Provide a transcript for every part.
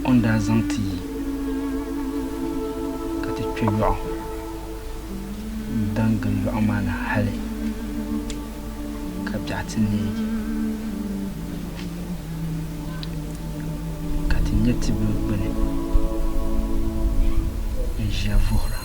O ni daa zaŋ ti yi ka ti kpe yɔɣu n-daŋ gili yɔɣu maa ni hali ka biɛɣu ti neegi ka ti nya tibili gbuni n-ʒiya vuhira.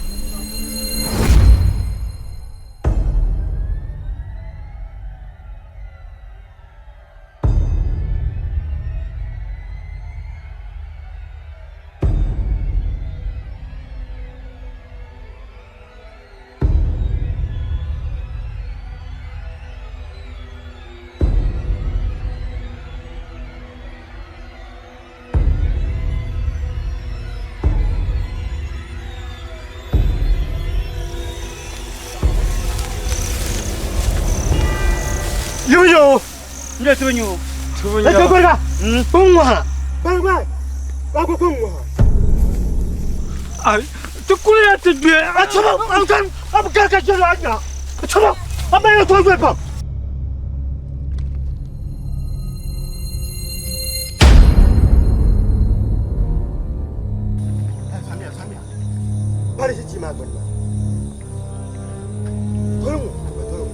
Yo! Nde tu nyu. Tu nyu. Ko ko ka. Kung wa. Ba ba. Ba ko kung wa. Ai, ti kuli ya ti gbe. A chaba, am kan, am ka ka jelo anya. A chaba, am ba to gbe pa. Samia, samia. Bari si ma gbe. Tolu, tolu.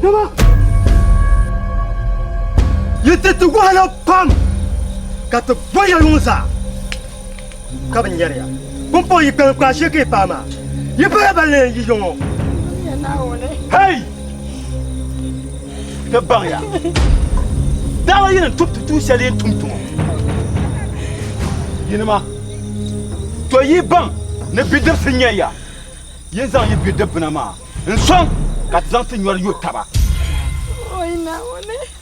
Dama! Yi ti ti wahala pam ka ti bɔya yuŋ zaa ka bi nyɛri ya. Pumpɔŋ yi kpalim kpaa shee ka yi paai maa, yi pala ban lee yi yiŋɔ. Hey! Ti baŋya daɣila yi ni tum ti tuun shɛli yi ni tum ti ŋɔ. Yinima, to yi baŋ ni bidibisi n-nyɛ ya, yi zaŋ yi bidibbina maa n-sɔŋ ka ti zaŋ ti nyɔri yo taba.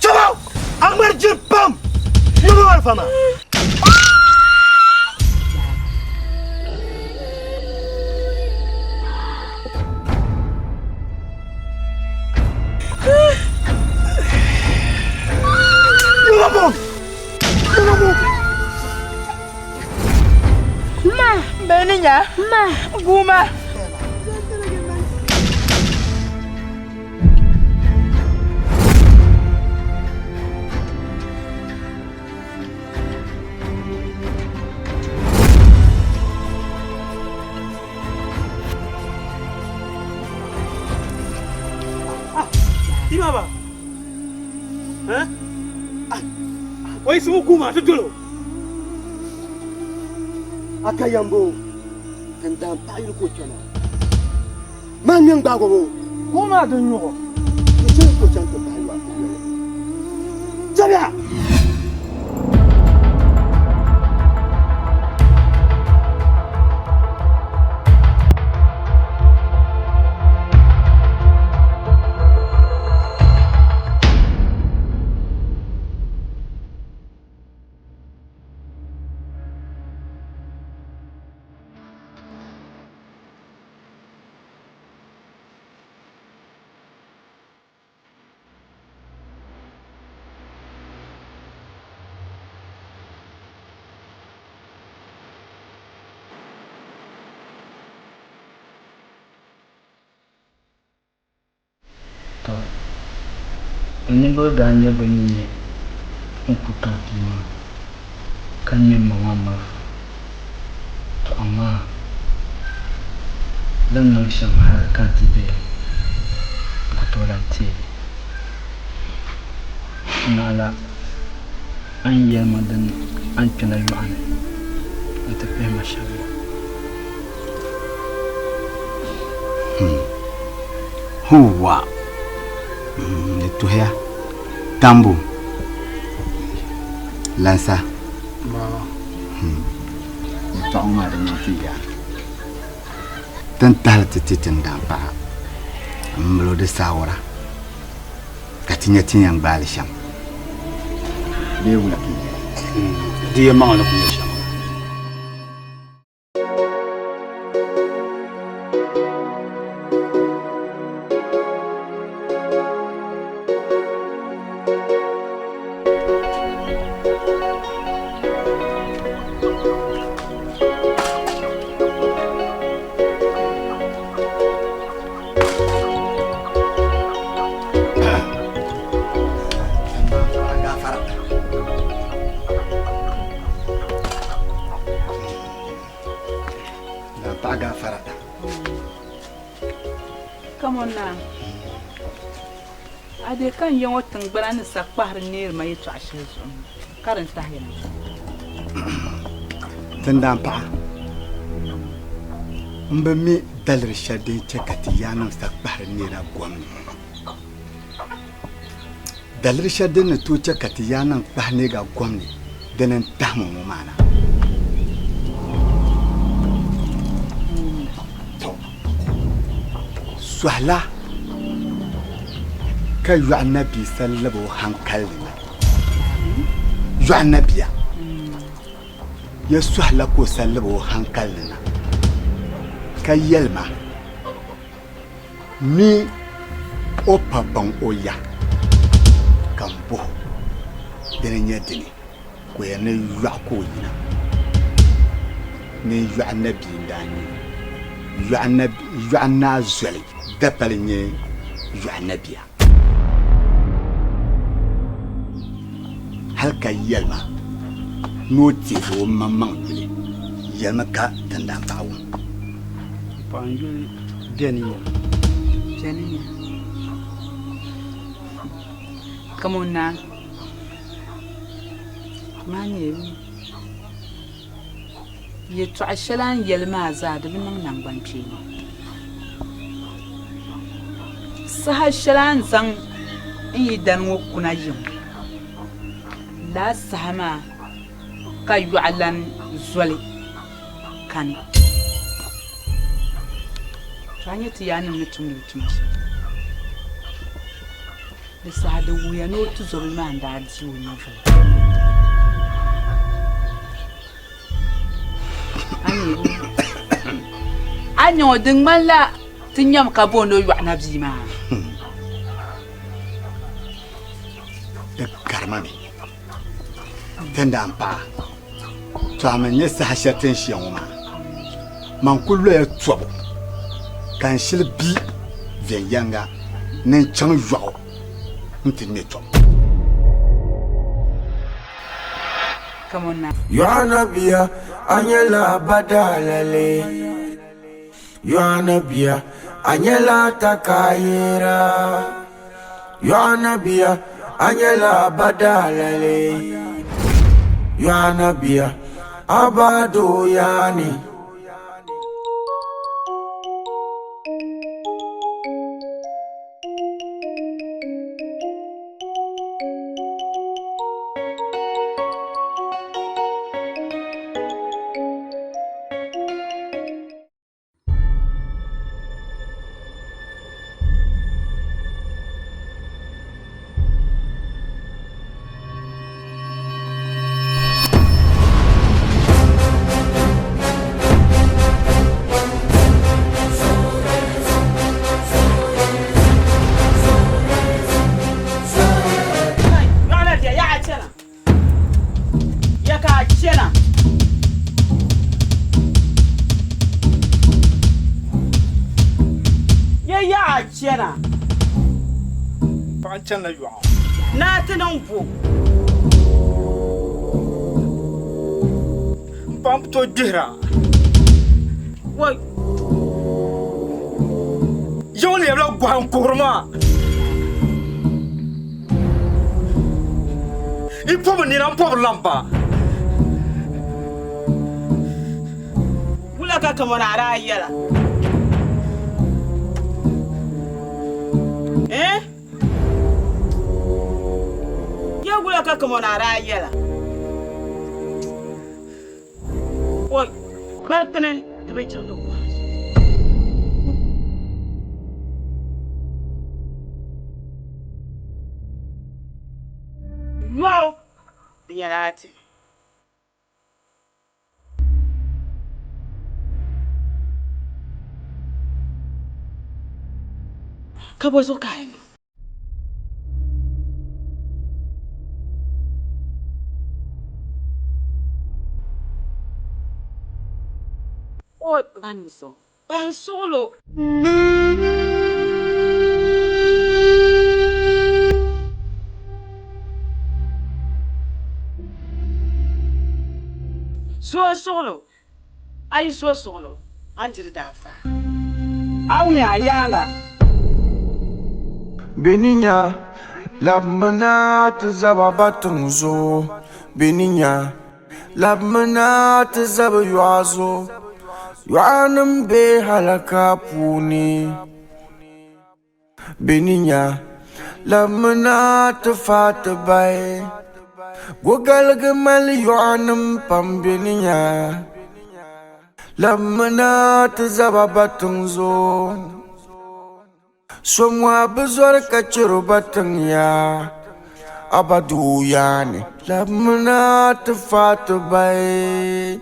Chaba! A ŋmari jiri pam! Yuma walifa maa! Yuma bom! Yuma bom! Ma! Beni nya! Ma! Guma! Imaba. Eh? Wai su guma ta dolo. Aka yambo kan dan paɣa yili ka o kpɛma maa ŋmɛ n gbaagi o Guma din nyuɣu. O chɛli ka o chaŋ ti bahi yɔɣu ka o yɛli chɛliya. Tɔ! N nibila daa nyɛ bɛ ni nyɛ n-ku tɔbbi maa, ka ŋme m ma maa malifa. Tɔ amaa di ni niŋ shɛm hal ka n ti be ya, n ku tooi lan teei li. Naɣila a ni yɛli ma din a ni kpɛna yɔɣu ni nti pihi ma shɛm maa. Huwa! Di tuhiya. Tambu. Lansa. Yɛtɔɣa ŋɔ maa di niŋ ti yaa. Ti ni tahili ti ti tindaampaɣa m-mali o di saawara ka ti nya ti ni yɛn gbaai li shɛm. Bee wula ka yi yɛli? Di yɛlimaŋli ni ku nyɛ shɛm. Daa paɣa gaafara da. Kamon naa, a dee ka n ya ŋɔ tiŋgbana ni sa kpahiri neeri ma yɛtɔɣa shɛli zuɣu ŋɔ, ka din tahi ya na. Tindaan paɣa, m bi mi daliri shɛli din chɛ ka ti yaannim sa kpahiri neera gom ni. Daliri shɛli din ni tooi chɛ ka ti yaannim kpahi neega gom ni, dini n-tahi ma ŋɔ maa na. Tɔ! Sɔhila ka yɔɣu nabia sa lab o haŋkali ni na. Yɔɣu nabia ya sɔhila ka o sa lab o haŋkali ni na, ka yɛli ma ni o pa baŋ o ya, ka m bɔh o, Dini n-nyɛ dini? Ka o yɛli ni yɔɣu ka o yina, ni yɔɣu nabia n-daa nyɛ o. Yɔɣu naa zoli dapali n-nyɛ yɔɣu nabia. Hal ka yɛli ma ni o teegi o maŋmaŋ yuli, yɛlimi ka tindaanpaɣa wum. Paɣa n yuli Bɛniya. Bɛniya. Kamon naa maa nyɛ yɛtɔɣa shɛli a ni yɛli maa zaa di bi niŋ naŋgbankpeeni. Saha shɛli a ni zaŋ n yidana ŋɔ kuna yiŋ, lala saha maa ka yɔɣu lan zoli kani. To a nya ti yaannim ni tumdi bɛ tuma shɛm. Di saha di wuhiya ni o tuzobili maa n-daa di o nyɛvili. A nya ŋɔ di ŋmanila ti nyami ka booni o yɔɣu nabia maa. Di karima mi. Tindaan paɣa, to a mi nya saha shɛli ti ni ʒiya ŋɔ maa, man kul loya tɔbu ka n shili bi viɛnyɛliŋga ni n chaŋ yɔɣu nti ŋme tɔbu. Yɔɣu bia, a nyɛla badalali. Yɔɣu bia, a nyɛla takaayira. Yɔɣu bia, a nyɛla badalali. Yɔɣu bia, a ba doo yaani. Ya ka a chana. Ya ya a chana. Paɣa n chanila yɔɣu. Naa ti niŋ bo. M paɣa n bi tooi gbihira. Wai. Ya ŋɔ lɛbila gɔhi n kuhiri maa. Yi pɔbi nina m-pɔbiri la m-ba. Wula ka kamani a daa yɛla? Eh? Ya wula ka kamani a daa yɛla? Oi, kparikini ti bi chaŋ ti kɔhi. Yɔɣu di nyɛla a ti. Ka bɔ zuɣu ka a yi niŋ? O ban suɣilo. Suo suɣilo, a yi suo suɣilo. A ni diri daanfaa. A wuni a yaaŋa. Bɛ ni nya, labimina ti zaba ba tiŋ zuɣu. Bɛ ni nya, labimina ti zabi yɔɣu zuɣu. Yɔɣunim be halaka puuni. Bɛ ni nya, labimina ti faai ti bahi. Gogaligi mali yɔɣunim pam bɛ ni nya, labimina ti zaba ba tiŋ zuɣu. Somɔhi bi zɔri ka chɛri o ba tiŋ ya, a ba doo yaani, labimina ti faai ti bahi.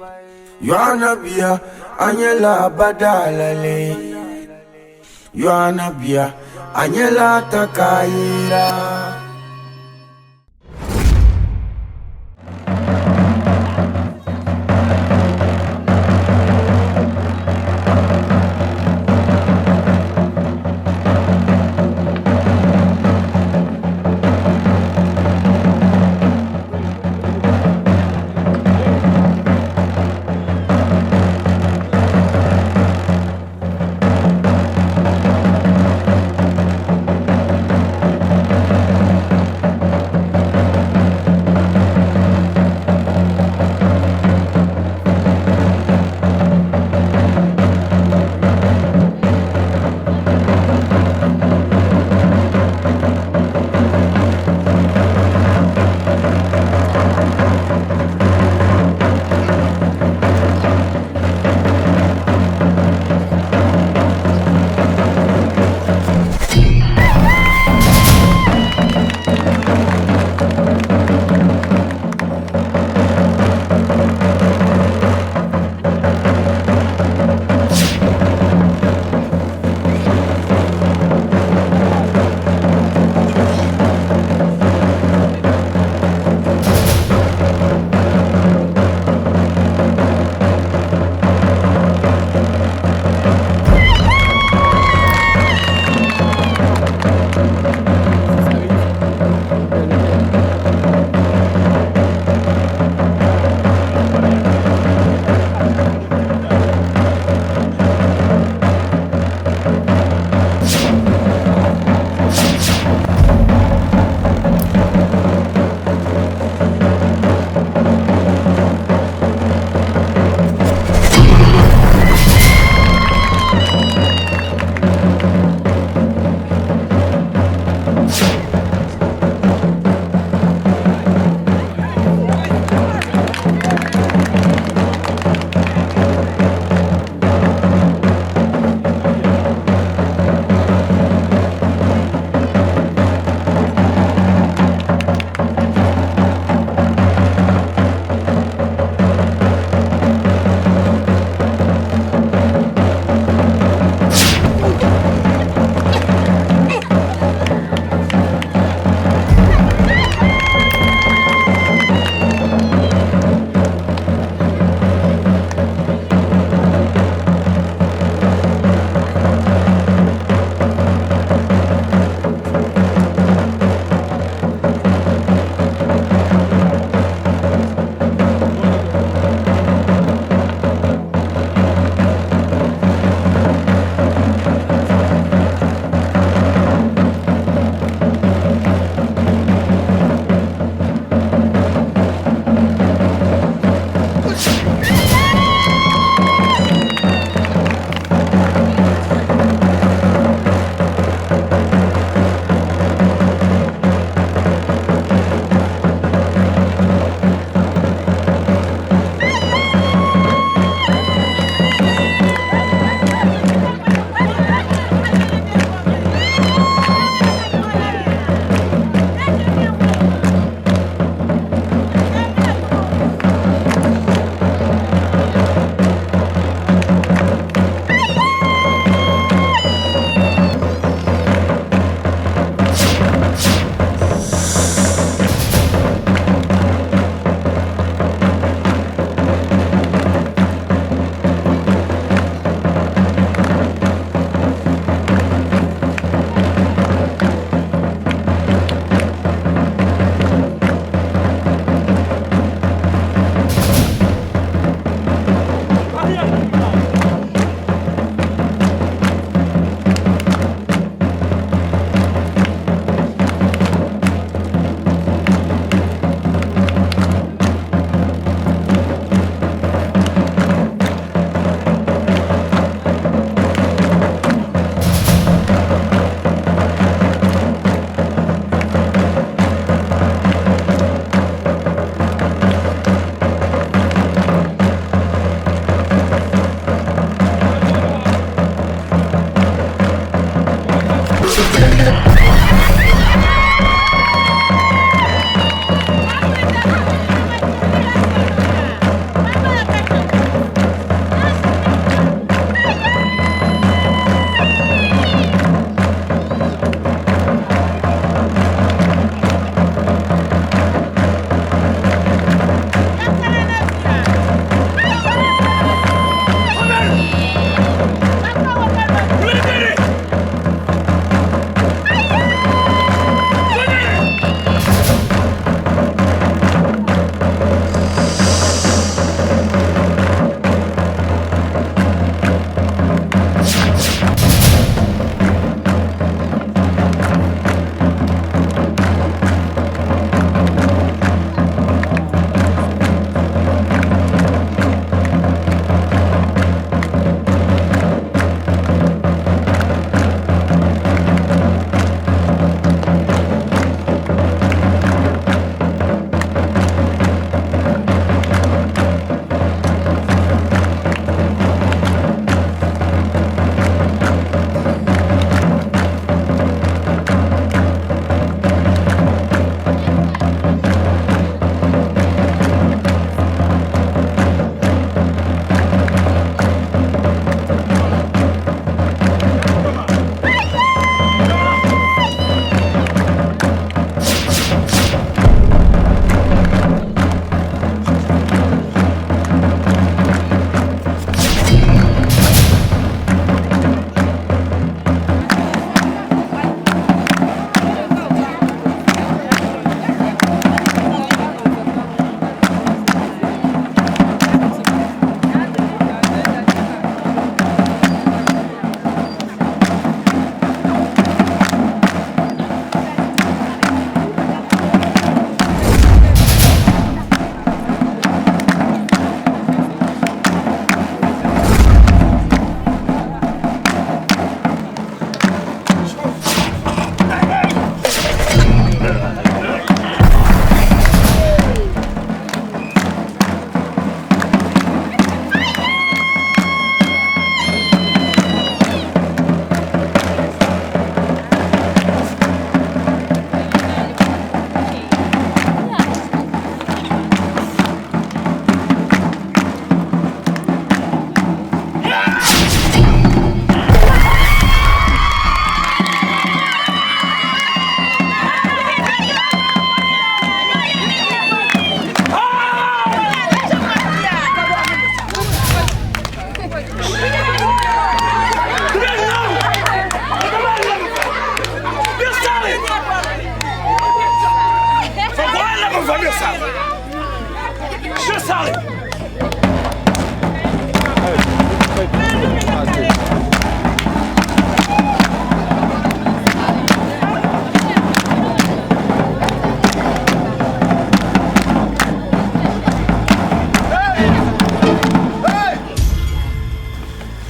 Yɔɣana bia, a nyɛla ba daalali. Yɔɣana bia, a nyɛla takaayira.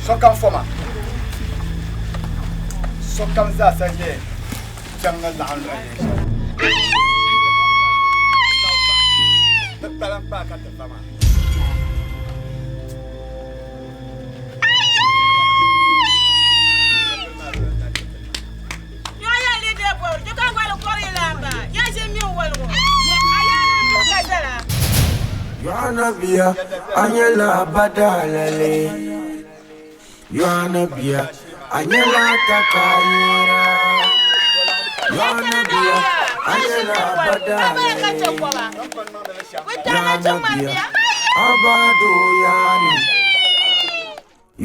Sokam foma. Sokam zaa sa nyɛ kpɛŋ ni laɣim luɣi yini shɛm. Di kpalim kpaa ka ti va maa. Yohana bia, a nyɛla badalali. Yohana bia, a nyɛla takayira. Yohana bia, a nyɛla badalali. Yohana bia, abadu yani.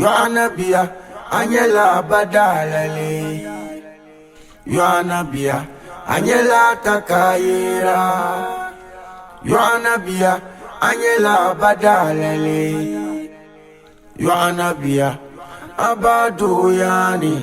Yohana bia, a nyɛla badalali. Yohana bia, a nyɛla takayira. Yohana bia, a nyɛla badalali. Yohana bia, abadu yani.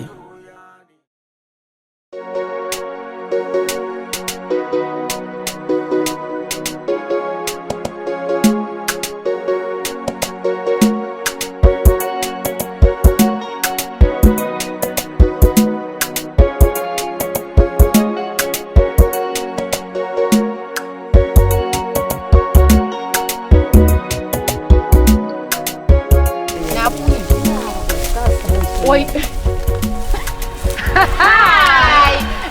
Oi.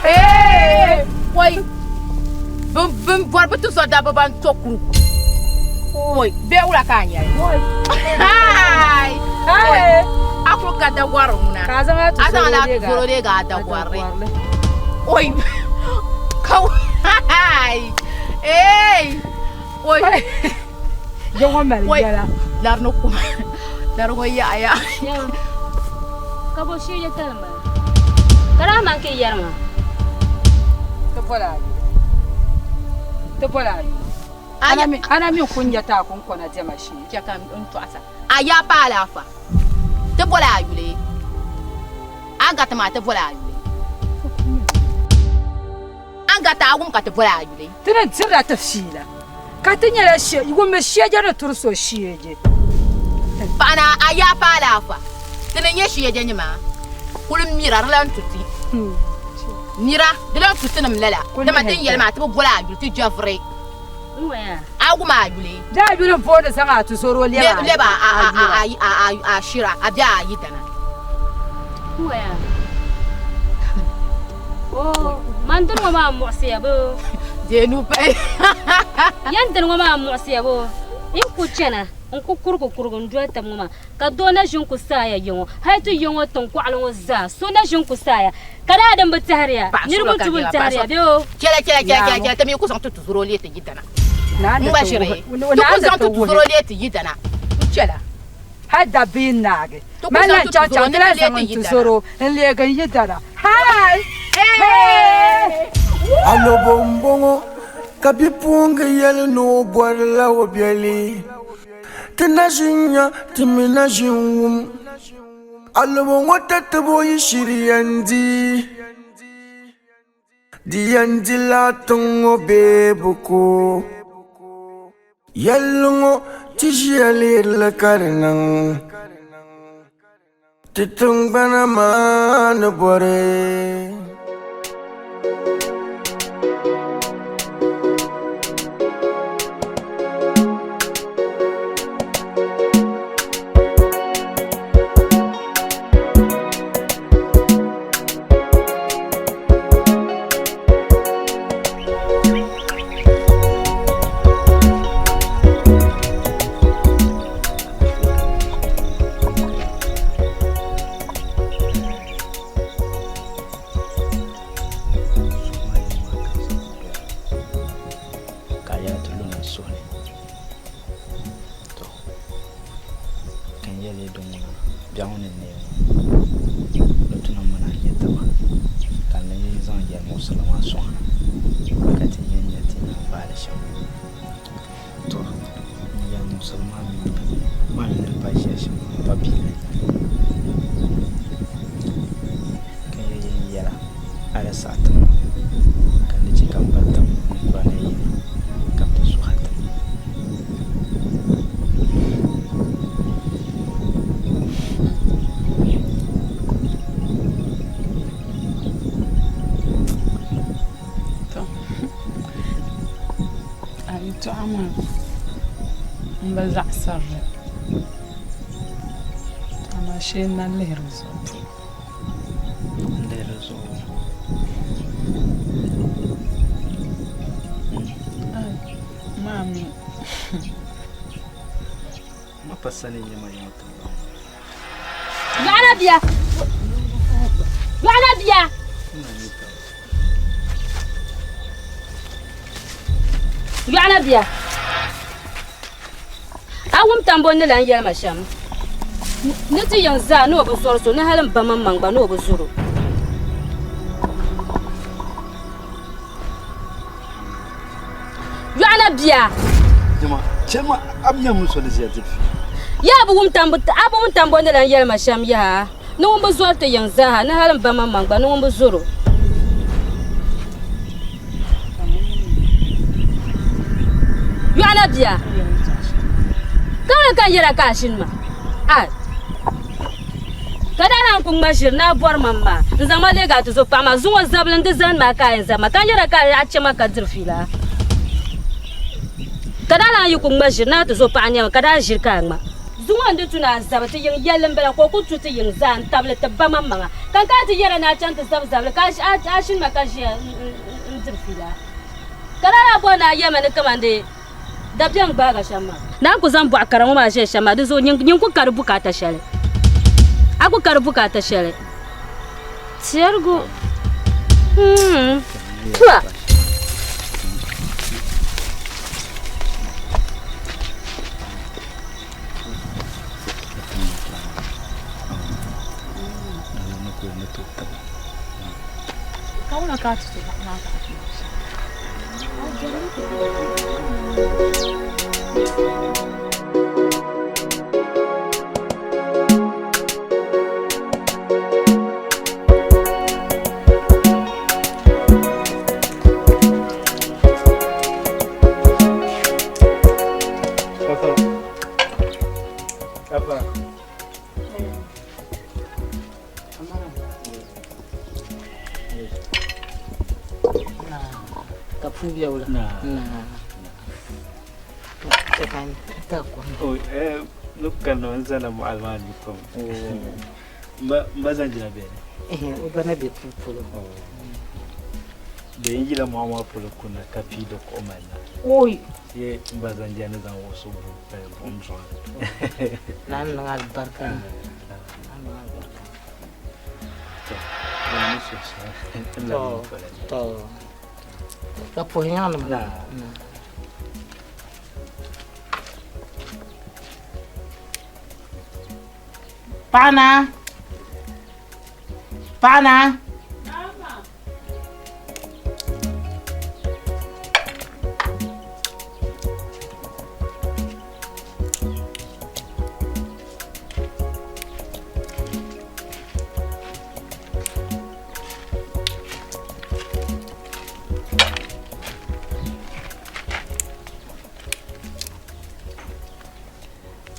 Ee, oi bin bɔri bi ti so dabba ban to kurugu oi bee wula ka a nyɛli hai oi a kuli ka dagɔri ŋuna Ka a zaŋ a a zaŋla a tuzoro tuzoro leegi a dagɔrili oi ka hai ee oi Ya ŋɔ mali oi yɛla. lari ni kuma lari ŋɔ yaɣaya Ka bo shee ya tali m-bala? Ka daa man ka yi yɛri maa? Ti bɔla a yuli. Ti bɔla a yuli. A na mi n-kul nya ti a kuŋkɔna diɛma shee. Chɛ ka n tɔɣisa a yaa pa alaafa. Ti bɔla a yuli. A gati maa ti bɔla a yuli. A gati a wum ka ti bɔla a yuli. Ti ni dirila ti fiila, ka ti nyɛla wummi shɛja ni turi so shɛje. Paɣa naa, a yaa pa alaafa. Ti ni nyɛ shɛja nima, kuli mira di lan tu ti. Mira di lan tu tinim lala, dama ti ni yɛli maa ti bi boli a yuli, ti jɛviri. A wum a yuli. Di a yuli m-booni zaŋ a tuzɔro lɛbi a shira, a be a yidana. Man dini ŋɔ maa muɣisiya boo. Deei nuu pahi. Yan dini ŋɔ maa muɣisiya boo. N ku chana n ku kurigi kurigi n doli tab ŋɔ maa ka doo na ʒini ku saaya ya ŋɔ hali ti ya ŋɔ tiŋ kɔɣili ŋɔ zaa so na ʒini ku saaya ka daa din bi tɛhiriya niriba ku bi tɛhiriya bee o. Chɛla chɛla chɛla chɛla chɛla ti mi ku zaŋ ti tuzoro leei ti yidana. N gba ʒiri ti ku zaŋ ti tuzoro leei ti yidana. N chɛla. Hal dabba yi naagi, man lan chaŋ chaŋ ti lan zaŋ n tuzɔro n-leegi n yidana. Hai! Hee! Alobo m-bɔŋɔ ka bipuɣiŋga yɛli ni o bɔrila o biɛli. Ti na ʒi n-nya, ti mi na ʒi n-wum. Alobo ŋɔ tatibo yi shiri yɛn di, di yɛn dila tiŋ ŋɔ bee bɛ ko. Yɛlli ŋɔ ti ʒiya lihirili ka di niŋ ti tiŋgbana maa ni bɔri. Ka a yɛla ti lu na n suhu ni. To, ka n yɛli din ŋuna biɛɣu ni neei ŋɔ ni ti niŋ mi ni a nya taba ka n lee zaŋ yɛlimuɣisili maa sɔŋ a ka ti yɛn nya ti ni gbaai li shɛm. To, n yɛlimuɣisili maa mi nyɛ ma ni ni pa ʒiya shɛm maa pa bia ni ka n yɛn yɛla a di saɣi ti ma ka n di chɛ ka m ba tim ninkura ni yina ka bɛ ti suhi a tim. To, a yɛtɔɣa maa m bi zaɣisiri li, amaa shee n na lihiri zuɣu polo. N lihiri zuɣu. Maa mi. Ma pa sani n-nyɛ ma yiŋɔ tiŋgbani ŋɔ. Yɔɣana bia! Yɔɣana bia! Yɔɣana bia! A wum tambo ni lan yɛli ma shɛm? Ni ti yiŋ zaa ni o bi zɔri so, ni hali m ba maŋmaŋ gba ni o bi zɔr o. Yɔɣana bia! Jama, chɛ ma a bi nya ŋun so ni ʒiya diri fiila. Ya a bi wum tambu, a bi wum tambo ni lan yɛli ma shɛm yaha? Ni ŋun bi zɔri ti yiŋ zaaha, ni hali m ba maŋmaŋ gba, ni ŋun bi zɔr o. Yɔɣana bia! Ka wali ka n yɛra ka a ʒini ma? Ai! Ka daa naan ku ŋma ʒiri ni a bɔri ma m-maa n-zaŋ ma leegi a tizo paɣa maa. Zuŋɔ zabili n-di zani maa ka a yɛn zabi ma, ka n yɛra ka a chɛ ma ka diri fiila. Ka daa naan yi ku ŋma ʒiri ni a tizo paɣa nɛma, ka daa ʒiri ka a ŋma. Zuŋɔ n-di tu ni a zabi ti yiŋ yɛlli m-bala ka o ku tu ti yiŋ zaa n-tabili ti ba maŋmaŋa. Ka n kana ti yɛra ni a chaŋ ti zabi zabili ka a ʒini ma ka ʒiya n-diri fiila. Ka lala a bɔri ni a yɛli ma ni kaman di dabiɛm gbaag a shɛm maa. Ni a ku zaŋ bɔɣ kara ŋɔ maa ʒiya shɛm maa, di zuɣu nyin ku ka di bukaata shɛli. A ku ka di bukaata shɛli. Tiɛrigu, Hmm. Pua! Ka puu biɛwula n zana mɔɣili maa ni pam m ba zanjina beni o ba na be puu polo bɛ n yila mɔɣu maa polo kuna ka pii di kuɣu malina oi ye m ba zanjina ni zaŋ wuɣusi buɣum zuɣu ni a niŋ alibarika ni a niŋ alibarika to ka puhi nyaŋ nima Paɣa naa paɣa naa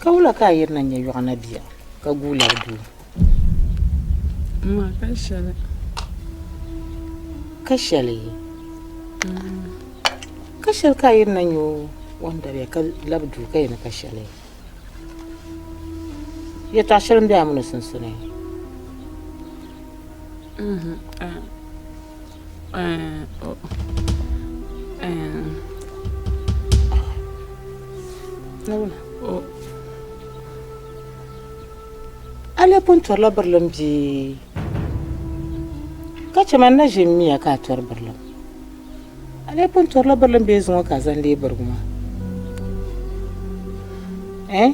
Ka wula ka a yirina n-nyɛ yɔɣu na bia ka guui labi duu? M ma, ka shɛli. Ka shɛli? Ka shɛli ka a yirina n-nyɛ o ni dabiya ka labi duu ka yɛn ni ka shɛli? Yɛtɔɣ shɛli m-be a mini o sunsuuni? A lee pun tɔrila birilim bee? Ka chɛ ma n na ʒi m-miya ka a tɔri birilim. A lee pun tɔrila birilim bee zuŋɔ ka a zaŋ leei birigu maa? Eh?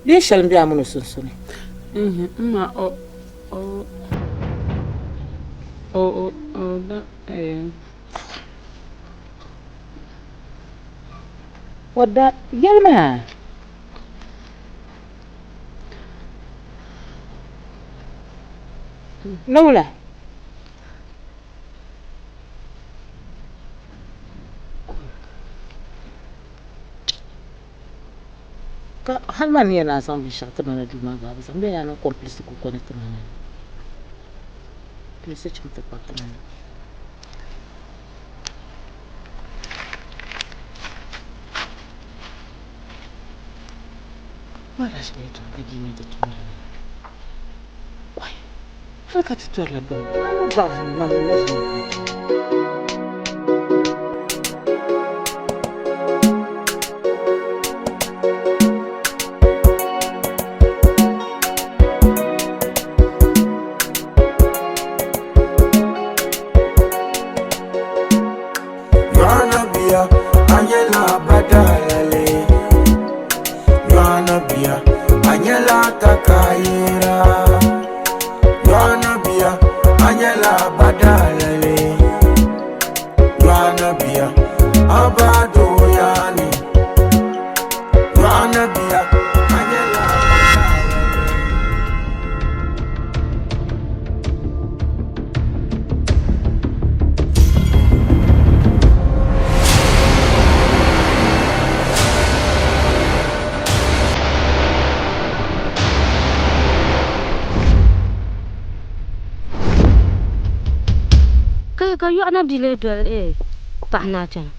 Bee shɛli m-be a mini o sunsuuni? M ma, o, o, o, o, o, da, eh. O da, yɛli ma. Ni wula? Ka hali maa ni yɛn naan zaŋ binshɛɣu ti ma na duu maa gba a bi zaŋ bee a niŋ kɔmpilisi kukoli ti ma na pilisi chaŋ ti kpabi ti ma na. Hali ka ti tɔrila bini Yohana bia, a nyɛla badalali. Yohana bia, a nyɛla takayira. Yohana bia, a nyɛla badalali. Yohana bia, a ba doyani. Yohana bia, a nyɛla badalali. Kai ka yɔɣu na bi lee doli paɣa naa chana.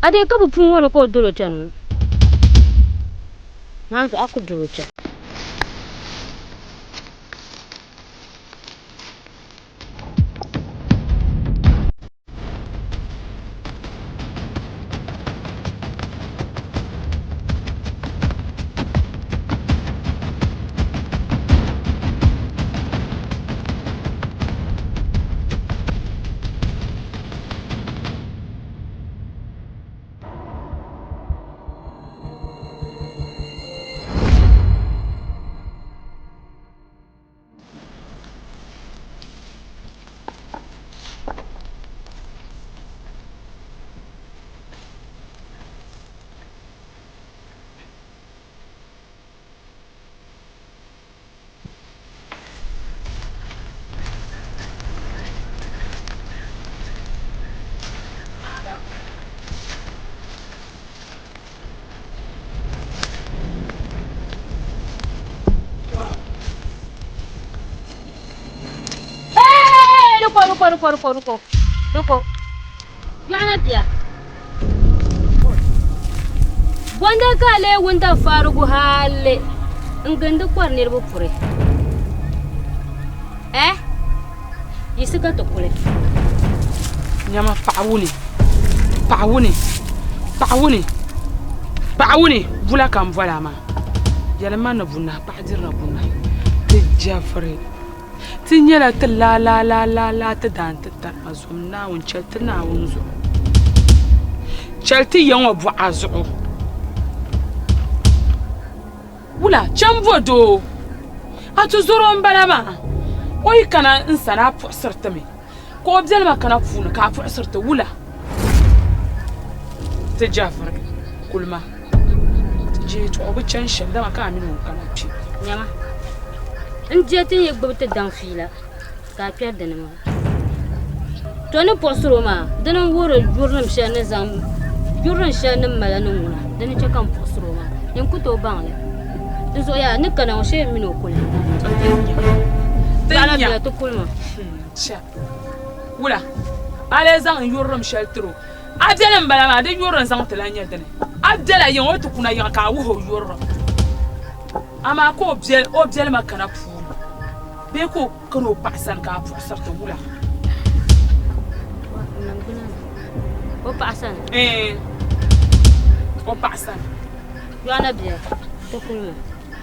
A dee ka bɛ pun ŋɔri ka o dol o chani ŋɔ. Naanzuɣu a ku dol o chani. Ruko, ruko, ruko, ruko, ruko. Yɔɣu bia. Bɔnda ka a lee wunda farigu hali n-gindi kɔri niriba puri. Eh? Yiɣisi ka ti kuli. Nyama paɣa wuni, paɣa wuni, paɣa wuni, paɣa wuni, bula ka m boli a maa. Yɛlim ma ni bunahi, paɣa dirila bunahi. Ti jɛviri. Ti nyɛla ti laalaalaalaa ti daan ti tarima zom Naawuni chɛli ti Naawuni zuɣu. Chɛli ti ya ŋɔ bɔɣa zuɣu. Wula chɛ m-bo doo? A tizɔro m-bala maa. O yi kana n sani a puɣisiri ti mi, ka o biɛlima kana puuni ka a puɣisiri ti. Wula? Ti jɛviri kuli ma. Ti je yɛtɔɣa bi chani shɛm dama ka a mini o n-kana kpe. Nyama, n je ti yi gbibi ti daŋ fiila ka a kpɛri dini maa. To ni puɣisiri o maa, dini n-wuhiri yurilim shɛli ni zaŋ yurilim shɛli ni mali ni ŋuna, dini n-chɛ ka m puɣisiri o maa. Nyin ku tooi baŋ li. Di zuɣu yaa, n ni kana ŋɔ shee m mini o kuli. Paɣila bia ti kuli ma. Wula, a lee zaŋ n yurilim shɛli tir o? A biɛli m-bala maa, di yurilim zaŋ ti lan nyɛ dini? A bela yiŋa, o ti kuna yiŋa ka a wuhi o yurilim. Amaa ka o biɛli ma kana puuni bee ka o kana o paɣa sani ka a puɣisiri ti wula? O paɣa sani? Ɛɛn, o paɣa sani. Yɔɣu na bia, ti kuli ma.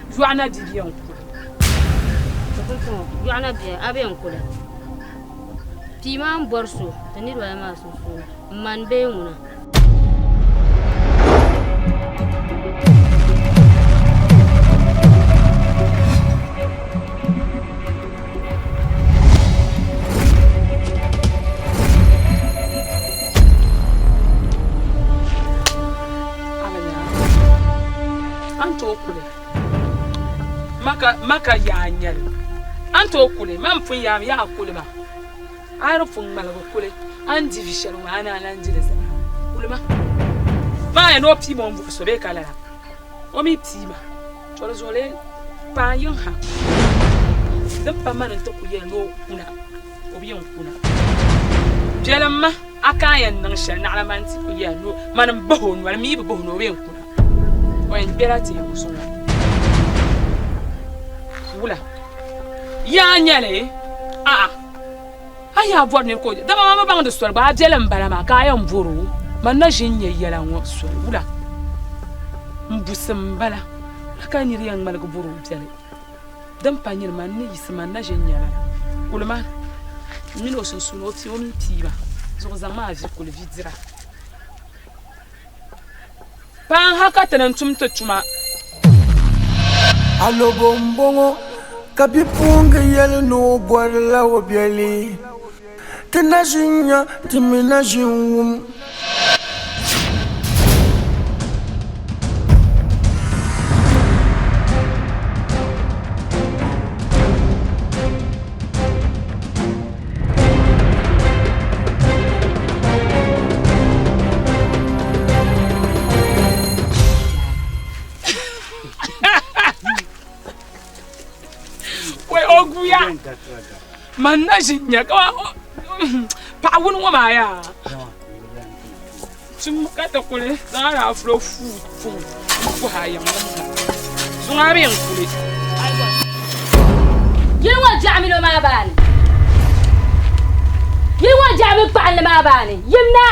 Yɔɣu na bia bɛ n-kuli. Ti kuli kɔŋɔ, yɔɣu na bia, a bɛ n-kuli. Pii maa m-bɔri so ti niriba ayi maa sunsuuni, m mani bee ŋuna? A ni tooi kuli ma ka yaa n-nyɛ li. A ni tooi kuli ma m-pun yaami yaa kuli ma. A yi di pun ŋmaligi kuli a ni di vi shɛli ŋɔ a ni a lan di li zaa. Kuli ma. Maa ya ni o pii ma o ni buɣi so bee ka lala? O mi pii ma. To di zuɣu lee paai yiŋ ha. Din pa mani nti ku yɛli ni o kuna, o bi yɛn kuna. Biɛlim ma a ka a yɛn niŋ shɛli naɣila mani ti ku yɛli ni mani m-bahi o noli, m mi bi bahi o noli o bi yɛn kuna. O yɛn kpɛla teeku zuɣu. Wula? Yaa nyɛli? A'a. A yaa bɔri nir ka o je, dama man bi baŋdi soli gba, a biɛli m-bala maa ka a yɛn bɔr o. Man na ʒi n-nya yɛla ŋɔ soli. Wula? M-busim m-bala. Wula ka nir yɛn ŋmaligi bɔr o biɛli? Din pa nyini man ni yiɣisi man na ʒi n-nya lala. Kuli ma m mini o sunsuuni, o pii o mi pii ma zuɣu zaŋ ma a vi kuli vi dira. Paŋ ha ka ti ni tum ti tuma. Alobo m-bɔŋɔ ka bipuɣiŋga yɛli ni o bɔrila o biɛli. Ti na ʒi n-nya, ti mi na ʒi n-wum. Wai o guya man na ʒi nya ka paɣa wuni ŋɔ maa yaa. Tum ka ti kuli zaŋ alaafee fuu puŋ n-puhi a yiŋnim ha. Zuŋɔ a mi n-kuli. Yili ŋɔ jaɣimilo maa baani. Yili ŋɔ jaɣimil kpaɣinli maa baani. Yim na!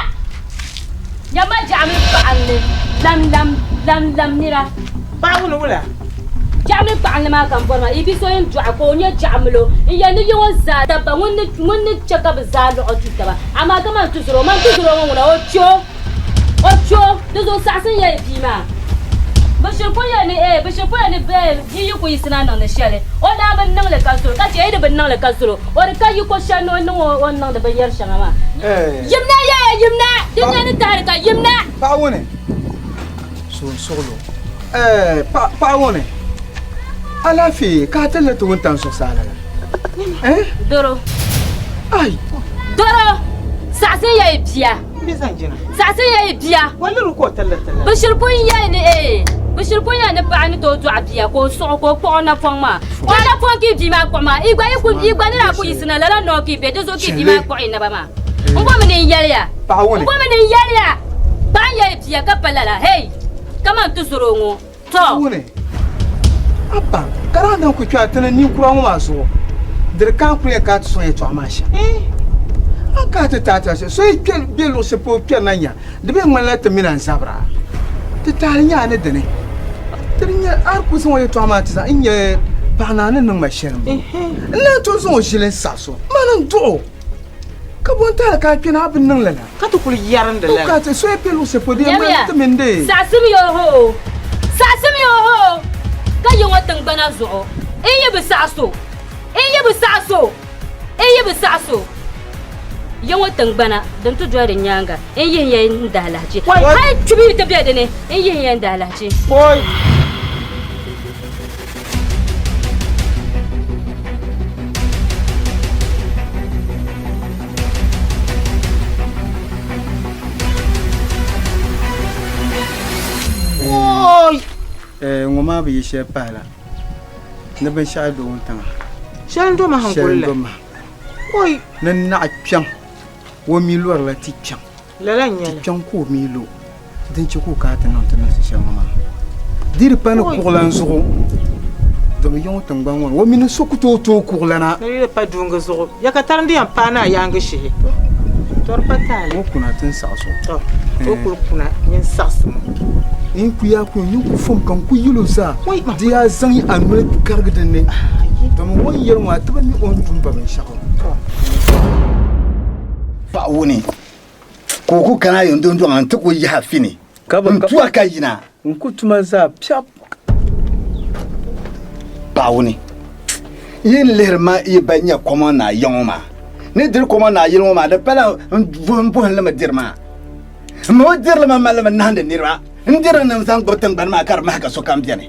Nyamma jaɣimil kpaɣinli lam lam lam lam nira. Paɣa ŋuni wula? Jaɣimil kpaɣinli maa ka m bɔri maa. Yi bi so yɛn dɔɣi ka o nyɛ jaɣimilo n-yɛli ni yi ŋɔ zaa dabba ŋun ni ŋun ni chɛ ka bɛ zaa luɣi du taba. Amaa kaman tuzuri o man tuzuri o ŋɔ ŋuna o kpe o o kpe o di zuɣu saɣisi n-yɛli bia maa. Bɛ shiri kul yɛli ni ee bɛ shiri kul yɛli ni bee yi yi ku yiɣisina niŋdi shɛli o daa bi niŋ li ka zuri ka chɛ yi di bi niŋ li ka zuri o di ka yiko shɛli ni o niŋ o ni niŋdi binyɛr shɛŋa maa. Yimna yɛya yimna di nyɛ ni tahiri ka yimna. Paɣa ŋuni so n suɣilo ɛɛ paɣa ŋuni alaafee ka a ti li ti wuntaŋ zuɣusaa lala eh? Doro ai Doro saɣisi ya yi bia saɣisi ya yi bia bi shiri pun yɛli ni ee bi shiri pun yɛli ni paɣa ni tooi dɔɣi bia ka o suɣi ka o kpuɣi o napɔŋ maa o napɔŋ ka yi bia maa kpuɣi maa yi gba yi gba ni daa ku yiɣisina lala noo ka yi be di zuɣu ka yi bia maa kpuɣi yi naba maa n bomi ni n yɛli ya n bomi ni n yɛli ya paɣa n yɛli bia ka pa lala hei kaman ti zɔro ŋɔ tɔ. Wuni, a baŋ ka daa niŋ ku kpe a ti ni ninkura ŋɔ maa zuɣu diri ka a kuli yɛn ka a ti sɔŋ yɛtɔɣa maa shɛm. A ni ka a ti taai ti shɛm, so yi kpe be luɣ shɛli polo kpɛrina nya di bee ŋmanila ti mini a n-zabira. Ti taali nyɛ a ni dini. Ti di nyɛ a ni kuli zaŋ o yɛtɔɣa maa ti zaŋ n nya paɣa naa ni niŋ ma shɛli m-bɔŋɔ. N naan tooi zaŋ o ʒili n-saɣis o, mani n-duɣ o. Ka bo n-taali ka a kpɛna a bi niŋ lala? Ka ti kuli yɛrindi lala. Ka ti so yi be luɣ shɛli polo, di yɛn ŋmanila ti mini di. Saɣisimiya o hoo! Saɣisimiya o hoo! Ka yi ŋɔ tiŋgbana zuɣu, n yi bi saɣis o, n yi bi saɣis o, n yi bi saɣis o, yi ŋɔ tiŋgbana din ti doli di nyaaŋa, n yihi ya n daalahichi. Hal kpibu yi ti be di ni, n yihi ya n daalahichi. Ŋɔ maa bi yi shɛli pahila ni binshɛɣu do wuntaŋa. Shɛli n-do mahim Shɛli gulli. n-do mahim. Oi! Ni naɣ kpiɔŋ o mi lɔrila ti kpiɔŋ. Lala n-nyɛ Ti li. kpiɔŋ ka o mi lo. Din chɛ ka o kana ti niŋ ti niŋsi shɛli ŋɔ maa, di di pa ni kuɣulan zuɣu, domi yiŋɔ tiŋgbani ŋɔ ni o mini so ku tooi tooi kuɣulana. Ni di pa duungi zuɣu, ya ka tarindi yɛn paai ni a yaangi shihi. Tɔ di pa taali. O kuna ti n saɣis o. Tɔ o kuli kuna nyin saɣisimi o. N ku yaa ku nyin ku fom ka n ku yil o zaa, di yaa zaŋ a noli karigi din ni, domi o ni yɛli ŋɔ a ti bi mi o ni du m-ba binshɛɣu. Paɣa wuni. Ka o ku kana yin dundɔŋ nti ku yihi a fini n-tu a ka yina. N ku tuma zaa piɛb. Paɣa wuni, yi ni lihiri ma yi ba nya koma naa ya ŋɔ maa ni diri koma naa yili ŋɔ maa, di pala n vuhim li mi diri maa. M mi bi diri li mi mali li mi nahindi niriba. N diri ni n zaŋ gbubi tiŋgbani maa ka di mahi ka sokam beni.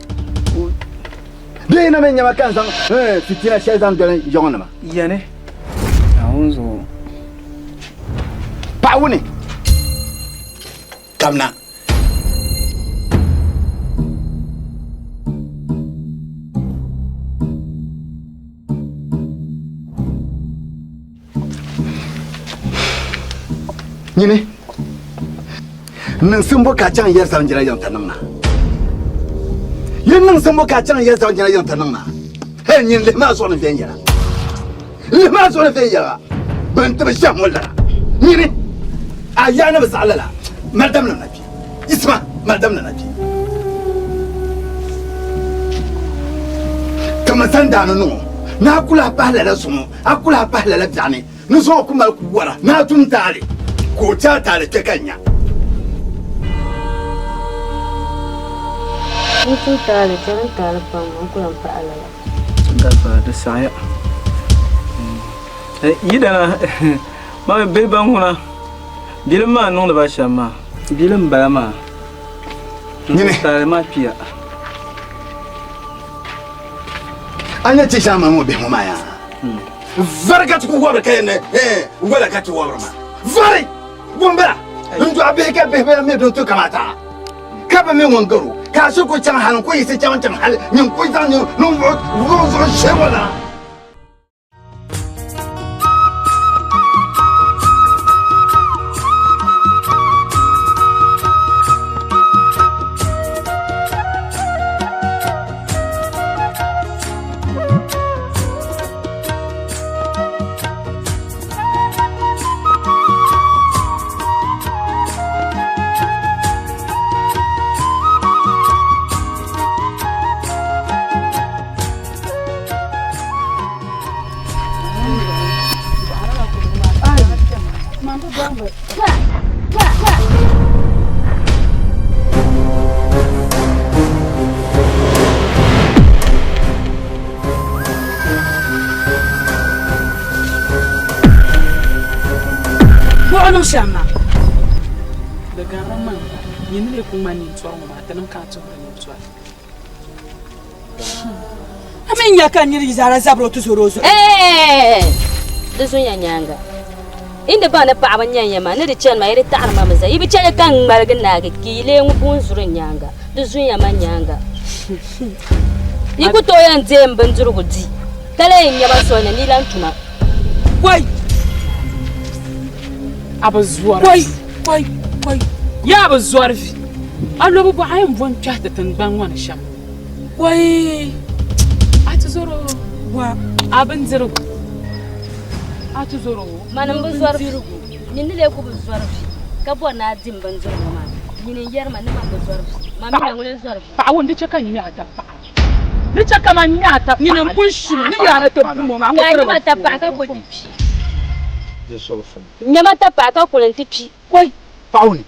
Bee yi na mi nya ma ka n zaŋ fitina shɛli zaŋ doli ya ŋɔ nima? Yani, Naawuni zuɣu. Paɣa wuni kamina. Nyini niŋsim bo ka a chaŋ yɛri zaŋ jina yiŋ ti niŋ ma? Yi niŋsim bo ka a chaŋ yɛri zaŋ jina yiŋ ti niŋ ma? Hei nyini lihi maa zuɣu ni viɛnyɛla. Lihi maa zuɣu ni viɛnyɛla bɛn ti bi shɛhi ŋɔ lala. Nyini a yaa ni bi saɣi lala mali damli na kpe. Yisima mali damli na kpe. Kaman sandaani ni ŋɔ ni a ku lahi pahi lala zuŋɔ, a ku lahi pahi lala biɛɣuni ni zuŋɔ ku mali ku wara ni a tum taali ka o chɛ a taali kpe ka nya. N tum taali, chɛli n taali pam, n ku lan pahi lala. Gafara di saɣiya. Yidana ma mi bihi ban ŋuna bilim maa niŋdi ba shɛm maa bilim bala maa Nyini. Taali maa kpiya. A nya ti shɛŋa ŋɔ bihi ŋɔ maa yaa vari ka ti ku wɔbiri ka yɛn ni wala ka ti wɔbiri maa vari bumbila n dɔɣi bihi ka bihi bɛ mi din to kamata ka bi mi ŋun garo ka a so ku chaŋ hali n ku yiɣisi chaŋ chaŋ hali nyin ku zaŋ ninvuɣu zuɣu shee ŋɔ lana. shɛm maa. Di garimi maŋ gba, nyini lee ku ŋmani nintɔri ŋɔ maa, tinim ka a tuhiri nintɔri. A mi nya ka nir yi zaa zabiri o tizɔri o zuɣu. Ɛɛh! Di zunya nyaaŋa. Yi ni baŋ ni paɣaba n-nyɛ ya maa, ni di chani maa, yi di taɣiri ma mi zaa. Yi bi chani ka n ŋmaligi naagi ka yi lee ŋubi n zuri n nyaaŋa. Di zunya ma nyaaŋa. Yi ku tooi yɛn deei m bindirigu di, ka lee yi nya ma soli ni ni yi lan tuma. Kɔi! A bi zɔri. Kɔi! Kɔi! Kɔi! Yaa a bi zɔri vi. A lobu bɔɣu a yɛn bo n-kpɛhi ti tiŋgbani ŋɔ ni shɛm. Kɔi! A ti zɔri o. Wa! A bindirigu. A ti zɔri o. Mani m-bi zɔri vi. Nyini ni lee ku bi zɔri vi ka bɔri ni a di m bindirigu maa, nyini n-yɛri ma ni man bi zɔri vi. Man mi na ŋuni n-zɔri vi. Paɣa ŋun di chɛ ka n ŋme a tapaɣa. Di chɛ ka man ŋme a tapaɣa. Nyini m-pun shiri ni yaari ti bum o maa ŋɔ tiri bi tapaɣa ka ku ti kpi. Ŋme ma tapaɣa ka kuli nti kpi. Kɔi! Paɣa ŋuni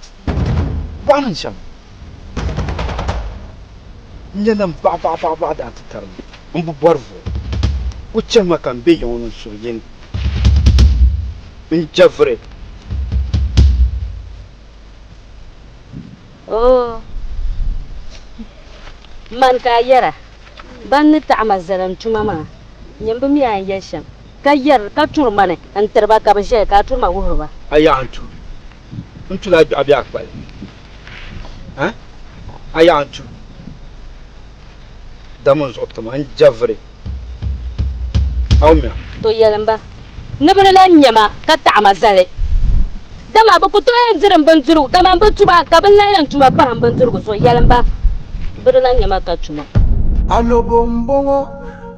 bɔɣu niŋ shɛm n-nyɛ nam baɣa baɣa baɣa baɣa daa ti tari ma m bi bɔri vuɣu. O chɛ ma ka m be yiŋ ni n suhu yini n je vuri. Oo! Mani ka a yɛra, Ban ni taɣi ma zali n tuma maa, nyini bi mi a ni yɛli shɛm, ka yɛri ka turi ma ni n tiri ba ka bɛ ʒiɛya, ka a turi ma wuhiri ba. A yaɣa n-tu, n tula a gbiɛɣu bee a kpali? A? A yaɣa n-tu, dama n zuɣu tima n je vuri. A wumya? To yɛlim ba ni bɛ di lan nya ma ka taɣi ma zali, dama bɛ ku tooi yɛn diri m bindirigu kaman bɛ tuma, ka bɛ ni lan yɛn tuma pahi m bindirigu zuɣu. Yɛlim ba bɛ di lan nya ma ka tuma. Alobo m-bɔŋɔ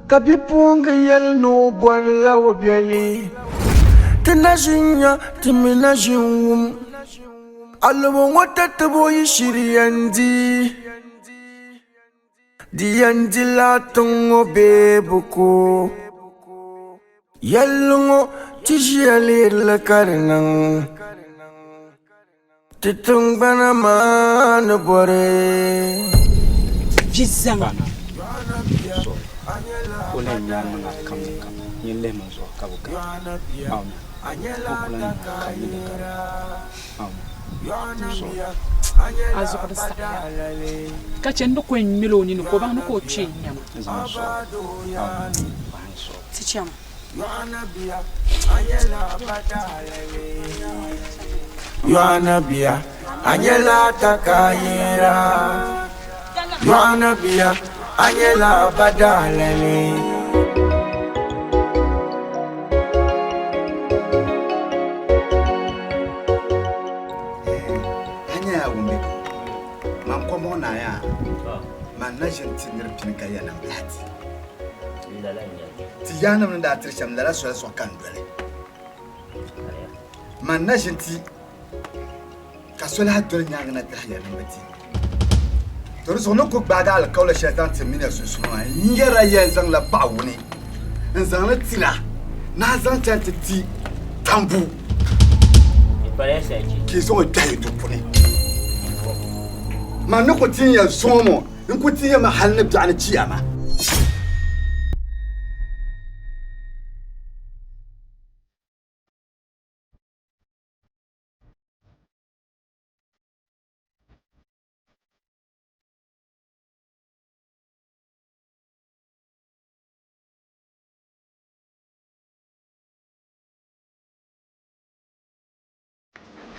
ka bipuɣiŋga yɛli ni o bɔrila o biɛli. Ti na ʒi n-nya, ti mi na ʒi n-wum. Alobo ŋɔ tatabo yi shiri yɛn di. Di yɛn dila tiŋ ŋɔ bee bɛ ko? Yɛlli ŋɔ ti ʒiya lihirili ka di niŋ ti tiŋgbana maa ni bɔri. Vi zaŋa. O lahi nyari ma ŋari kam ni kam, nyin lihi ma zuɣu ka bi gari. Amen. O ku lahi nyari kam ni di gari. Amen. A zuɣu di saɣiya ka chɛ n ni ko n-mil o nini ka o baŋ ni ka o kpee n-nya ma. Ti chama. Yohana bia, a nyɛla takayira. Yohana bia, a nyɛla badalali. A nyɛla Wumbeko, man kɔmɔŋ naa yaa, man na ʒini ti nir pini ka ya nam bilahi ti. Ti yaannim ni daa tiri shɛm lala soli zuɣu ka n doli. Man na ʒini ti ka so lahi doli nyaaŋa na ti lahi ya nam bi ti. To di zuɣu ni ku gbaagi alikauli shɛli zaŋ ti mini ya sunsuuni maa, n yɛrila ya n zaŋla paɣ wuni n-zaŋ li tira ni a zaŋ chaŋ ti ti tambu ka yi zaŋ o kpɛhi yi duu puuni. Man ni ku tin ya zuŋɔ ŋɔ, n ku tin ya mi hal ni biɛɣuni chiyaama.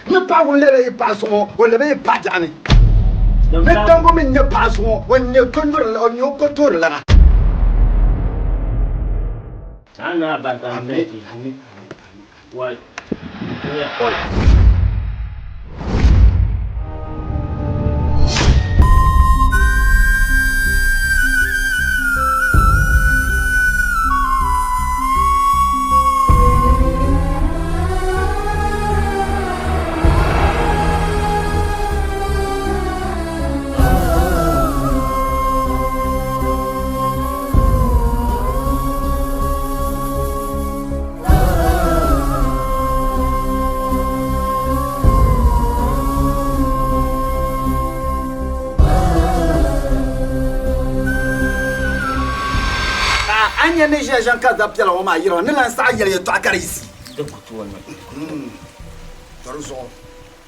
Ni paɣa ŋun lɛbi yi paɣa suŋɔ o lɛbi yi paɣa biɛɣuni ni tambu mi nyɛ paɣa suŋɔ o nyɛ kotoori lana. A nya ni ʒiya ʒiɛm ka zab piɛla ŋɔ maa yira ni lan saɣi yɛli yɛtɔɣa ka di yiɣisi. Di ku tooi niŋ. To di zuɣu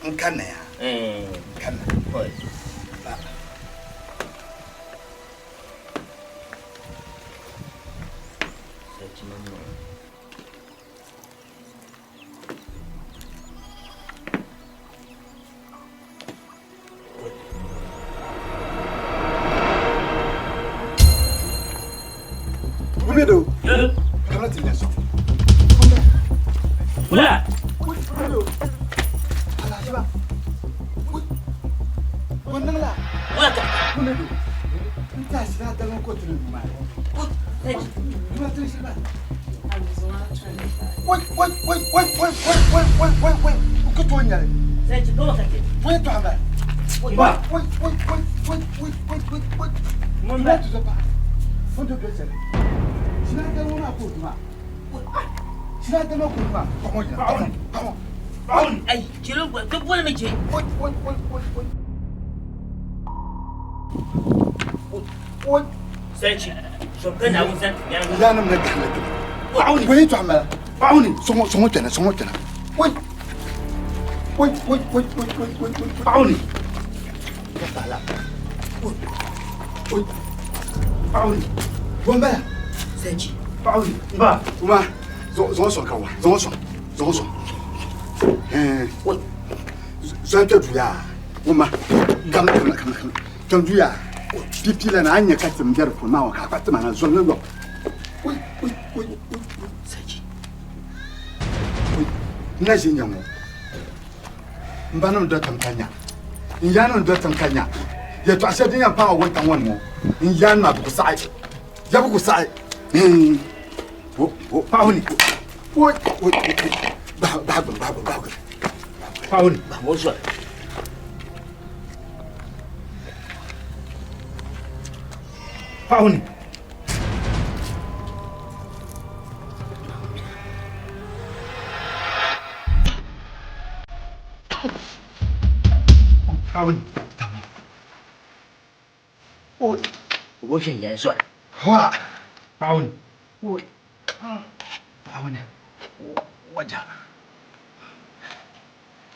n kanna yaa. N kanna. Ba. Gumedo. Kamar ti nyɛ so. Wula. Alhaji ba. Wannan la. Wula ka. Gumedo. N ta shi na dalma ko tuni ma. Duma tuni shi ba. Wai wai wai wai wai wai wai wai wai wai. Ku to nyare. Sai ci gaba kake. Wai to amba. Wai wai wai wai wai wai wai wai wai. Mun ba tu ba. Mun to do sere. Shi na dalma ma ko duma. Shi na dalma ko duma. Come on. Come on. Ai, kilo ka bol me ce. Wai wai wai wai wai. Wai. Sai ci. So kana wuzan ya. Ya nam na gahla ti. Wai to amba. Bawuni songo songo tena songo tena. Wai. Wai wai wai wai wai wai wai. Bawuni. Ka Wai. Wai. Bawuni. Gomba. Sai ci. Bawuni. Ba. Kuma zo zo so ka wa. Zo so. Zo so. Eh. Wai. Zan ta duya. Kuma kam kam kam kam. Kam duya. Pipi la na anya ka tim jar ko ma wa ka ka na zo lo. Wai wai wai wai. Sai ci. Na ʒi nya ŋɔ n ba nim do tiŋ ka nya n yaa nim do tiŋ ka nya yɛltɔɣa shɛli din yɛn paai wuntaŋ ŋɔ ni ŋɔ n yaa nima bi ku saɣi ya bi ku saɣi paɣa ni wo wo bahi bahi gbuni bahi gbuni bahi gbuni paɣa ni Ba mo zuwa. paɣa ni paɣa ni Wo shin ya zuwa. wa paɣa ni paɣa ni waja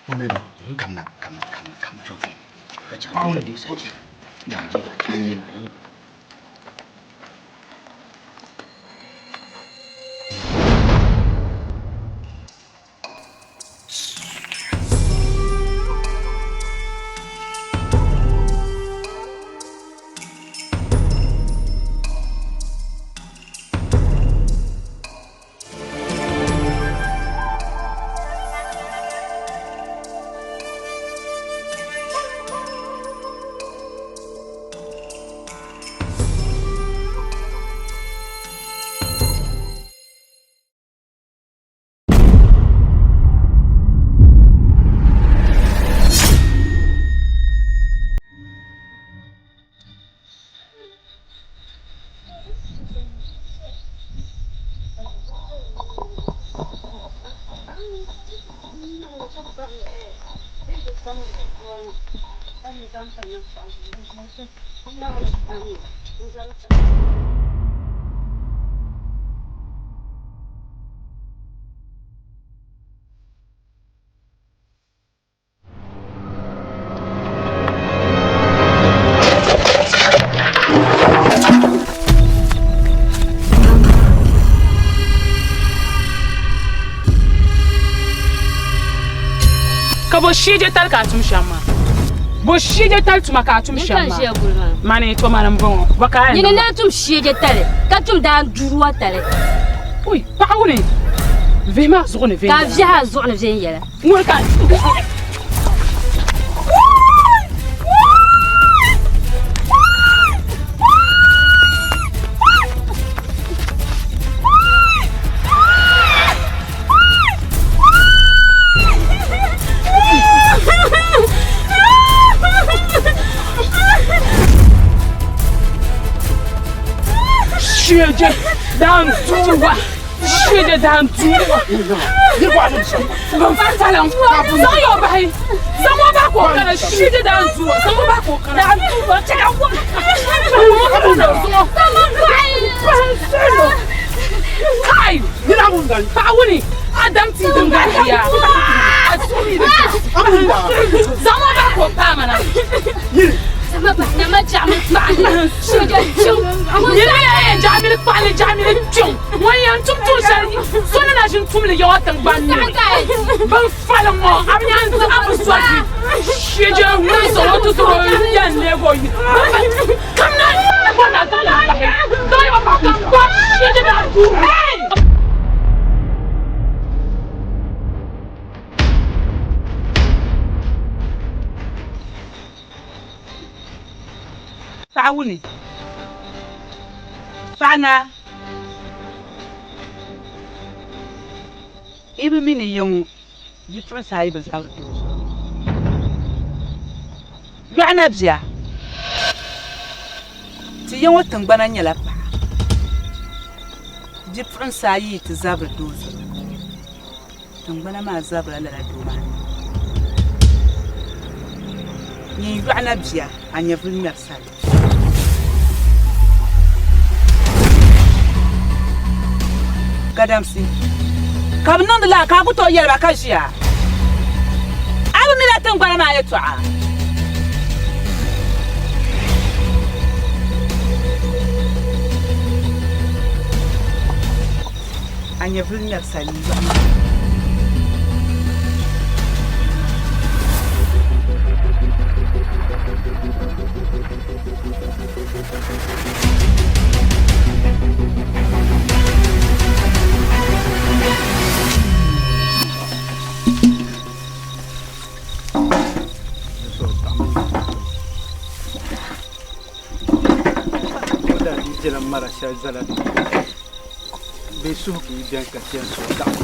Umedo kamna kamna kamna kamna Ka ci ka dai sai ci. Ya ji ka ci. Ka bo shije tal ka tum sham maa. Bo shije tal tuma ka tum sham N kan maa. ʒiya guli maa. Mani to mani m-bɔŋɔ. Bɔ ka a yɛn Nyini niŋ na tum shije tali ka tum daan duruwa tali. Ui, paɣa wuni vihi maa zuɣu ni Ka viɛnyɛla. viɛhi a zuɣu ni viɛnyɛla. Ŋuni ka Shije daan duruwa. Shije daan duruwa. Ban fara lan. Zaŋ yo bahi. Zaŋ o bahi ka o kana. Shije daan duruwa. Zaŋ o bahi ka o kana. Daan duruwa. Chɛ ka wum. Kai! Paɣa wuni. Adam ti din gariya. Zaŋ o bahi ka o paai ma na. Jaɣamili kpaɣili jaɣamili kpiɔŋ ŋun yɛn tum tuun shɛli so ni na ʒini tumli yawa tingbani ni bin faliŋ ŋɔ a bi nyan a bi sɔri shije ŋun zaŋ o ti sɔrɔ yɛn leegi o yi kamina na zaŋ la bahi zaŋ ya ba ka gba shije daa duu. Paɣa wuni, paɣa naa, yi bi mi ni ya ŋɔ bipuɣinsi ayi bi zabiri doo zuɣu. Yɔɣu na bia, ti ya ŋɔ tiŋgbana nyɛla paɣa. Bipuɣinsi ayi yi ti zabiri doo zuɣu. Tiŋgbana maa zabirila lala doo maa ni. Nyin yɔɣu na bia, a nyɛvili ŋmɛri sali. Gadamsi ka bɛ niŋdi lala ka a ku tooi yɛli ba ka ʒiya. A bi mila tiŋgbana maa yɛtɔɣa. A nyɛvili ŋmɛri sali yɔɣu maa. O daa dii jɛla mara shɛli zala bee suhu ka yi beni ka ti yɛn suhi taɣibu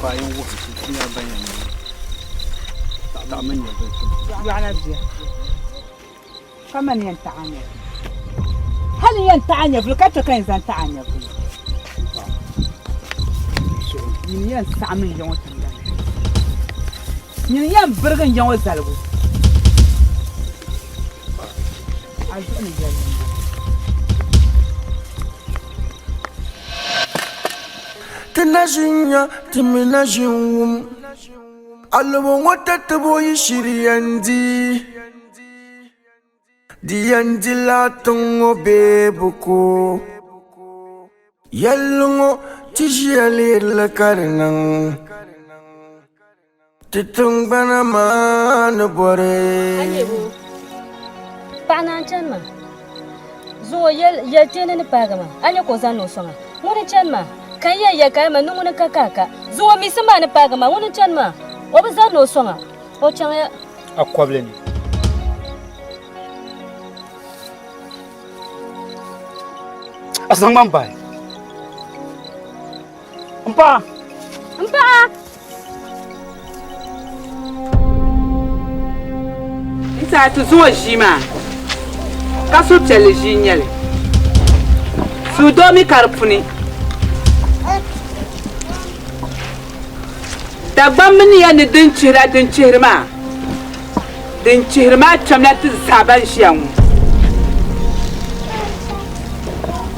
ka a yɛn wuhi ti ti nyɛla ban yɛn niŋ taɣimi nyɛvili tuma. Yɔɣu na bia ka mani yɛn taɣi a nyɛvili hali n yɛn taɣi a nyɛvili ka chɛ ka yɛn zaŋ taɣi a nyɛvili nyini yɛn saɣimi n ya ŋɔ tiŋgbani nyini yɛn birigi n ya ŋɔ zaligu. A zuɣu ni yɛli n bɔŋɔ. Ti na ʒi n-nya, ti mi na ʒi n-wum. Alɔbo ŋɔ tatibo yi shiri yɛn di, di yɛn dila tiŋ ŋɔ bee buku. Yɛlli ŋɔ ti ʒiya lihiri li ka di niŋ. Ti tiŋgbana maa ni bɔri. Paɣa naa n-chani maa. Zuŋɔ yɛl kpeeni ni paagi maa, a nya ka o zaŋ o sɔŋ a. Ŋuni n-chani maa, ka n yɛn yɛli ka yɛli ma ni ŋuni ka ka a ka. Zuŋɔ misi maa ni paagi maa, ŋuni n-chani maa, o bi zaŋ o sɔŋ a, o chaŋya. A kɔbili ni. A zaŋ ma m-bahi. M paɣa! M paɣa! N saha ti zuŋɔ ʒii maa ka suhupiɛlli ʒii n-nyɛ li. Suhudoo mi ka di puni. Dagbamba ni yɛli ni din chihira din chihiri maa, din chihiri maa kpɛmla ti zaa ban ʒiya ŋɔ.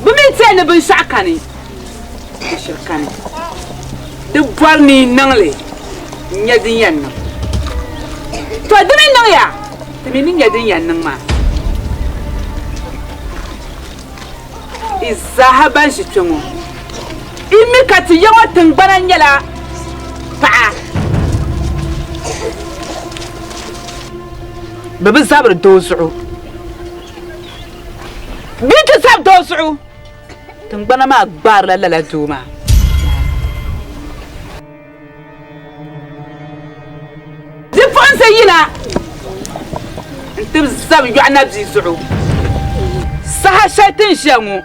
Bɛ mi ti yɛli ni binshɛɣu kani. Di shiri kani. Di bɔri ni yi niŋ li n-nya din yɛn niŋ. Tɔ! Di mi niŋya, ti mi ni nya din yɛn niŋ maa. Yi zaaha ban ʒi kpe ŋɔ, yi mi ka ti ya ŋɔ tiŋgbana nyɛla paɣa. Bɛ bi zabiri doo zuɣu. Bɛ yi ti zabi doo zuɣu. Tiŋgbana maa gbaarila lala doo maa. Bipuɣinsi yina nti zabi yɔɣu nabia zuɣu. Saha shɛli ti ni ʒiya ŋɔ,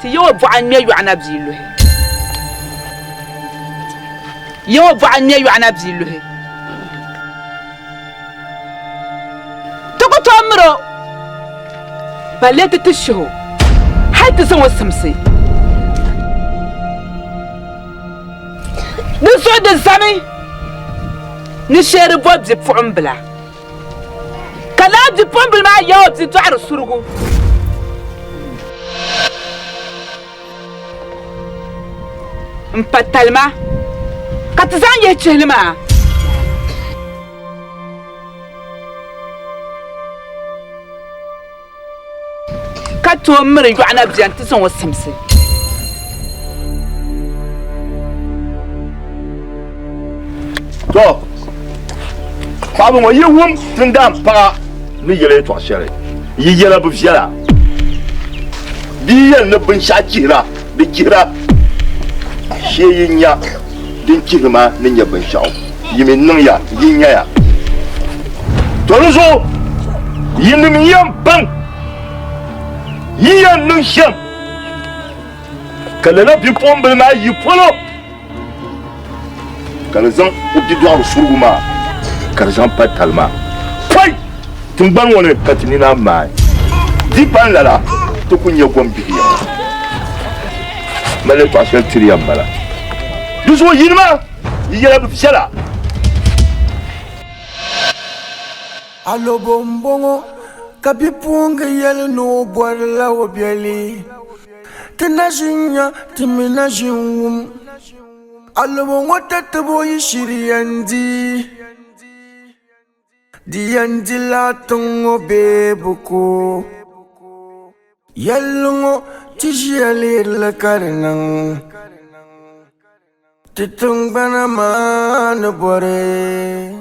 ti ya o bɔɣa ŋ-ŋme yɔɣu nabia luhi. Ya o bɔɣa ŋ-ŋme yɔɣu nabia luhi. Ti ku tooi mir o, balle ti ti shihi o hal ti zaŋ o simsi. Di zuɣu di zami ni shee di bo bipuɣimbila, ka lala bipuɣimbila maa ya o bidɔɣiri surigu. M pa talima ka ti zaŋ yihi chihili maa. Ka tooi miri yɔɣu na bia nti zaŋ o simsi. To, paɣaba ŋɔ yi wum tindaan paɣa ni yɛli yɛtɔɣ shɛli, yi yɛla bi viɛla. Di yi yɛli ni binshɛɣu chihira, di chihira. Shee yi nya din chihiri maa ni nyɛ binshɛɣu, yi mi niŋya, yi nyaya. To di zuɣu yinim yɛn baŋ yi yɛn niŋ shɛm ka lala bipuɣimbila maa yi polo ka di zaŋ o bidɔɣiri surugu maa ka di zaŋ pa talima pɔi tiŋgbani ŋɔ ni ka ti nina maai. Di pa n-lala ti ku nya gom bihi ya ŋɔ. Mali yɛtɔɣ shɛli tiri ya m-bala. Di zuɣu yinima yi yɛla bi viɛla. Alobo m-bɔŋɔ ka bipuɣiŋga yɛli ni o bɔrila o biɛli. Ti na ʒi n-nya, ti mi na ʒi n-wum. Alobo ŋɔ tatibo yi shiri yɛn di, di yɛn dila tiŋ ŋɔ bee bɛ ko. Yɛlli ŋɔ ti ʒiya lihiri li ka di niŋ. Ti tiŋgbana maa ni bɔri.